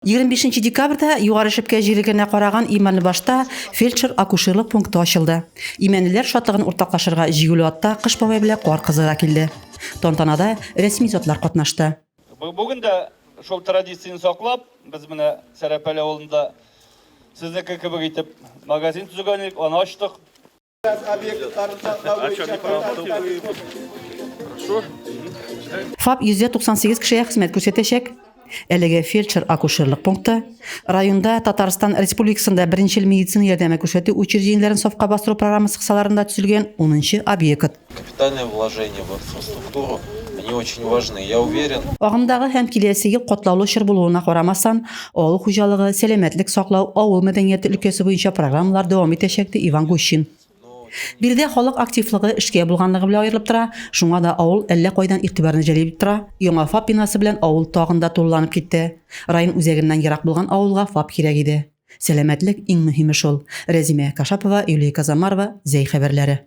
25 декабрьдә Югары Шепкә җирлегенә караган Имәнлебашта фельдшер-акушерлык пункты ачылды. Имәнлеләр шатлыгын уртаклашырга җигүле атта Кыш бабай белән Кар кызы да килде. Тантанада рәсми затлар катнашты. Бүген дә шул традицияне саклап, без менә Сәрәпәле авылында сезнеке кебек итеп магазин төзегән идек, аны ачтык. ФАП 198 кешегә хезмәт күрсәтәчәк. Әлеге фельдшер-акушерлык пункты районда Татарстан Республикасында беренчел медицина ярдәме күрсәтү учреждениеләрен сафка бастыру программасы кысаларында төзелгән унынчы объект. Капитальные вложения в инфраструктуру, они очень важны. Я уверен. Агымдагы һәм киләсе ел катлаулы чор булуына карамастан, авыл хуҗалыгы, сәламәтлек саклау, авыл мәдәнияте өлкәсе буенча программалар дәвам итәчәк, ди Иван Гущин. Биредә халык активлыгы, эшкә булганлыгы белән аерылып тора, шуңа да авыл әллә кайдан игътибарны җәлеп итеп тора. Яңа ФАП бинасы белән авыл тагын да тулыланып китте. Район үзәгеннән ерак булган авылга ФАП кирәк иде. Сәламәтлек, иң мөһиме шул. Рәзимә Кашапова, Юлия Казамарова, Зәй хәбәрләре.